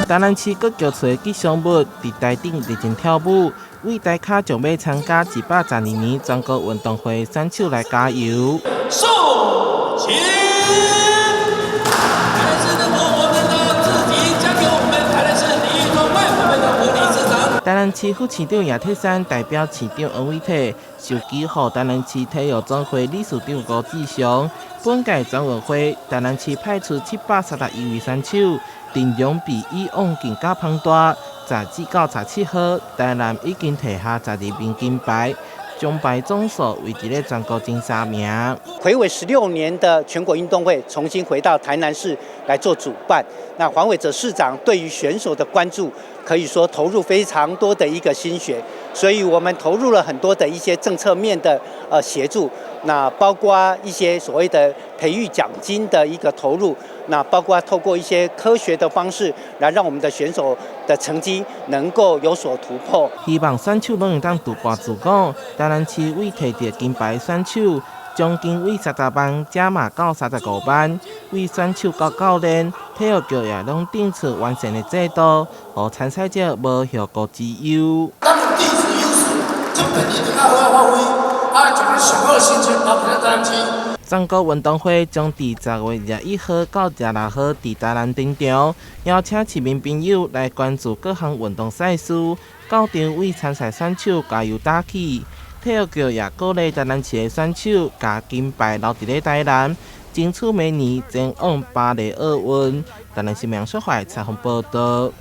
台南市閣叫出吉祥物佇台頂熱情跳舞，為台跤將欲參加112年全國運動會選手來加油。豎琴，台南市政府我們的自己交給我們台南市體育總會我們的吳理事長。台南市副市長葉鐵山代表市長黃偉哲授旗予台南市體育總會理事長吳志祥。本屆全運會，台南市派出731位選手，陣容比以往更加龐大。10至到17號，台南已經提下12面金牌，獎牌總數維持咧全國前三名。睽違16年的全國運動會重新回到台南市來做主辦，那黃偉哲市長對於選手的關注，可以說投入非常多的一個心血，所以我們投入了很多的一些政策面的協助，那包括一些所謂的培育獎金的一個投入，那包括透過一些科學的方式來讓我們的選手的成績能夠有所突破。希望選手攏會當突破自我。台南市為提著金牌選手，獎金為30萬加碼到35萬，為選手佮教練、體育局也攏定出完善的制度，予參賽者無後顧之憂。咱有地址優勢，這邊一定要好好發揮，啊，將咱上好的成績留佇台南市。全國運動會將佇10月21號到26號佇台南登場，邀請市民朋友來關注各項運動賽事，到場為參賽選手加油打氣。體育局也鼓勵台南市的選手，共金牌留佇咧台南，爭取明年前往巴黎奧運。台南新聞小懷採訪報道。